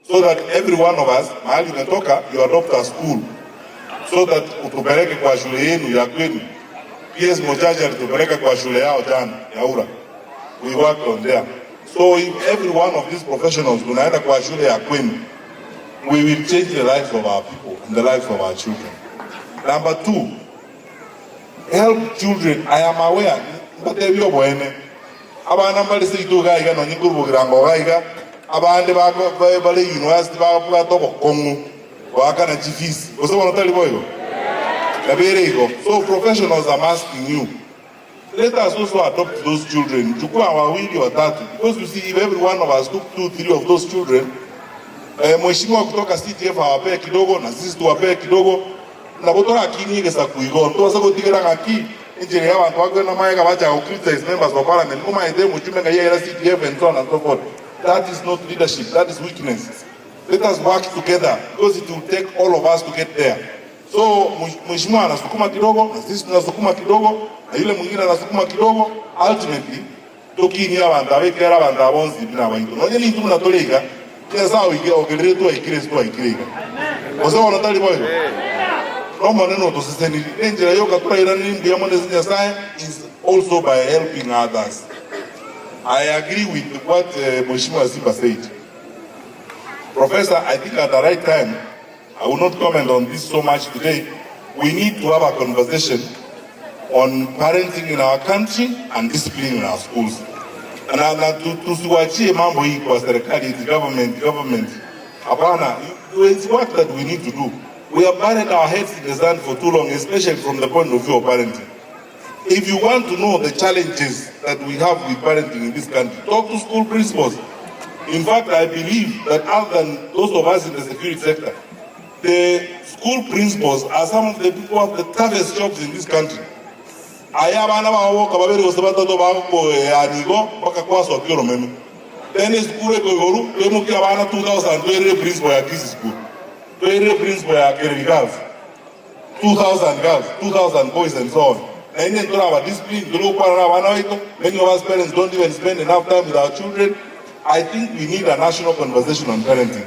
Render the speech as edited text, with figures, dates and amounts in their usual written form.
So that every one of us mahali umetoka you adopt a school so that utupeleke kwa shule yenu ya kwenu. PS Mochache alitupeleka kwa shule yao jana ya Ura. We worked on there. So if every one of these professionals tunaenda kwa shule ya kwenu, we will change the lives of our people and the lives of our children. Number two, help children. I am aware, mbatebie oboene. Abana mbare seito iga iga nonye nkorubogira ngoga iga, abande bare university babwate obokong'u goakana chifees, gose bono tari boigo? Nabo ere igo. So professionals am asking you, let us also adopt those children, chukua wawili watatu, because you see if every one of us took two three of those children, mheshimiwa kutoka CDF awapee kidogo na sisi tuwapee kidogo, Nabo torakinie egesaku igo, ntobasa gotigera ng'aki enchera y'abanto bakwena magega bachaka go criticize members of parliament, momaete emochumbe ng'ai yaira CDF and so on and so forth. That is not leadership, that is weakness. Let us work together because it will take all of us to get there. So mheshimiwa anasukuma kidogo na sisi tunasukuma kidogo na yule mwingine anasukuma kidogo, ultimately tokinie abanto aba ekiagera abanto aba bonsi intwe nabaito. Nonye nintwe buna tore iga, Nyasae oikire ogerire twaikire ase twaikire iga. Gose bono tari boigo? N'Omonene otosesenirie. Nenchera yoka torairanerie mbuya mono ase Nyasae is also by helping others. I agree with what Mheshimiwa Simba said. Professor, I think at the right time, I will not comment on this so much today, we need to have a conversation on parenting in our country and discipline in our schools. Na, na tusiwachie mambo hii kwa serikali eti government, government. Hapana, it's work that we need to do. We have buried our heads in the sand for too long, especially from the point of view of parenting. If you want to know the challenges that we have with parenting in this country, talk to school principals. In fact, I believe that other than those of us in the security sector, the school principals are some of the people who have the toughest jobs in this country. Aye abana bao boka babere gose batato bagokoeania igo mpaka kwasokia oromeme. Then esukuru ekoigoru toimokie abana 2000 toirere principal ya Kisii school, toirere principal ya Kereri Girls. 2000 girls, 2000 boys and so on. Naende ntore aba discipline, ntore gokwana na abana baito, many of us parents don't even spend enough time with our children. I think we need a national conversation on parenting.